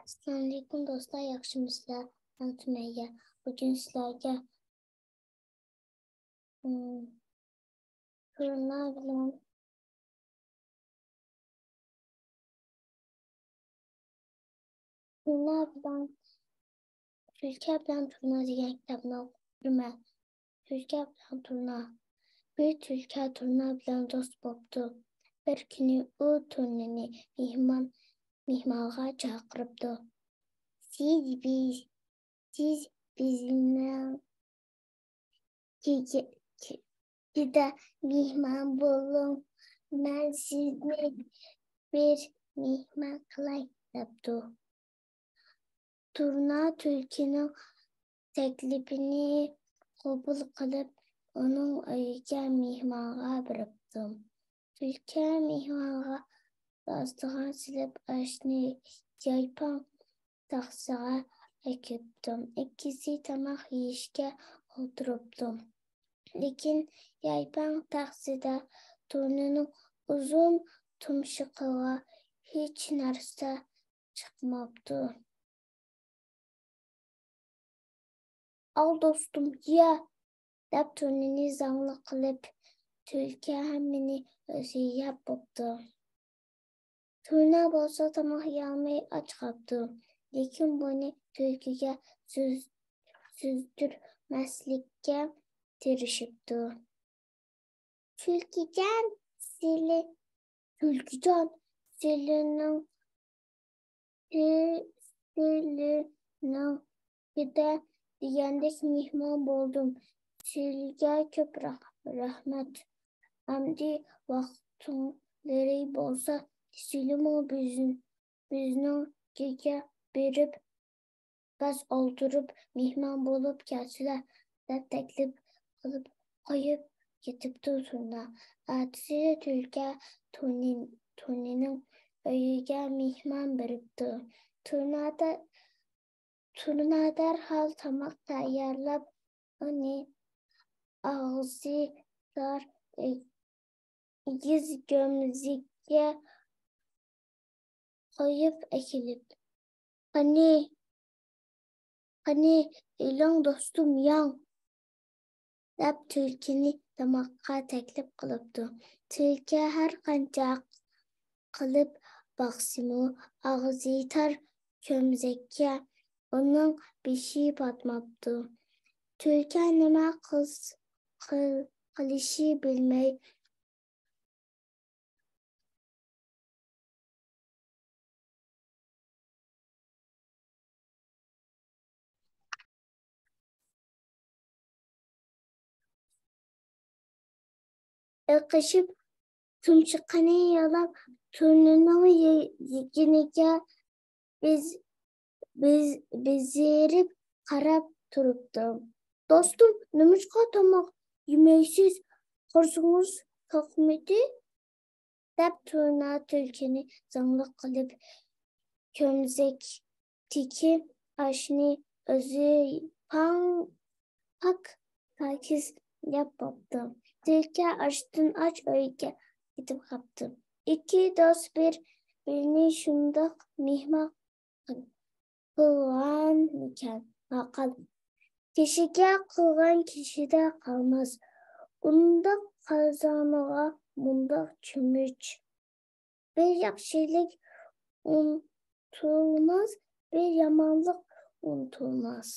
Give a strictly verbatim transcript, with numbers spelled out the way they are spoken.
ئەسسالامۇئەلەيكۇم دوستلار، ياخشىمۇسىلەر؟ مەن سۈمەييە. بۈگۈن سىلەرگە، ئىم، تۇرنا بىلەن، تۇرنا بىلەن، تۈلكە بىلەن تۇرنا دېگەن كىتابنى ئوقۇپ بېرىمەن. تۈلكە بىلەن تۇرنا. بىر تۈلكە تۇرنا بىلەن دوست بوپتۇ. بىر كۈنى ئۇ تۇرنىنى مېھمان، مېھمانغا چاقىرىپتۇ. سىز بىز، سىز بىزنىڭ كېچە-، كېچىدە مېھمان بولۇڭ، مەن سىزنى بىر مېھمان قىلاي، دەپتۇ. تۇرنا تۈلكىنىڭ تەكلىپىنى قوبۇل قىلىپ، ئۇنىڭ ئۆيىگە مېھمانغا بېرىپتۇ. تۈلكە مېھمانغا داستىخان سېلىپ، ئاشنى يايپاڭ تاخسىغا ئەكىپتۇ. ئىككىسى تاماق يېيىشكە ئولتۇرۇپتۇ. لېكىن يايپاڭ تاخسىدا تۇرنىنىڭ ئۇزۇن تۇمشۇقىغا ھېچ نەرسە چىقماپتۇ. «ئال، دوستۇم، يە!» دەپ تۇرنىنى زاڭلىق قىلىپ، تۈلكە ھەممىنى ئۆزى يەپ بوپتۇ. تۇرنا بولسا تاماق يېيەلمەي ئاچ قاپتۇ. لېكىن بۇنى تۈلكىگە سۆز-، سۆزلەتمەسلىككە تىرىشىپتۇ. تۈلكىجان، سىلى-، تۈلكىجان، سىلىنىڭ، سىلىنىڭ ئۆيىدە دېگەندەك مېھمان بولدۇم. سىلىگە كۆپ رەھ-، رەھمەت. ئەمدى ۋاقتىڭلىرى بولسا، سىلىمۇ بىز-، بىزنىڭ ئۆيگە بېرىپ، بىراز ئولتۇرۇپ، مېھمان بولۇپ كەتسىلە، دەپ تەكلىپ قىلىپ قويۇپ كېتىپتۇ تۇرنا. ئەتىسى تۈلكە تۇرنى-، تۇرنىنىڭ ئۆيىگە مېھمان بېرىپتۇ. تۇرنا دە-، تۇرنا دەرھال تاماق تەييارلاپ، ئۇنى ئاغزى تار ئېگىز كۆمزەككە قويۇپ ئەكېلىپ، «قېنى، قېنى، ئېلىڭ دوستۇم، يەڭ!» دەپ تۈلكىنى تاماققا تەكلىپ قىلىپتۇ. تۈلكە ھەر قانچە قىلىپ باقسىمۇ، ئاغزى تار كۆمزەككە ئۇنىڭ بېشى پاتماپتۇ. تۈلكە نېمە قىلس-، قىل-، قىلىشى بىلمەي، ئېقىشىپ، تۇمشۇقىنى يالاپ، تۇرنىنىڭ يېگىنىگە بېز-، بېز-، بېزىرىپ قاراپ تۇرۇپتۇ. «دوستۇم، نېمىشقا تاماق يېمەيسىز؟ قورسىقىڭىز توقمىدى؟» دەپ تۇرنا تۈلكىنى زاڭلىق قىلىپ، كۆمزەكتىكى ئاشنى ئۆزى پاڭ-، پاك-، پاكىز يەپ بوپتۇ. تۈلكە ئاشتىن ئاچ ئۆيگە كېتىپ قاپتۇ. ئىككى دوست بىر-، بىرىنى شۇنداق مېھمان قىلغانمىكەن؟ ماقال. كىشىگە قىلغان كىشىدە قالماس. ئۇنداق قازانغا مۇنداق چۆمۈچ. بىر ياخشىلىق ئۇنتۇلماس، بىر يامانلىق ئۇنتۇلماس.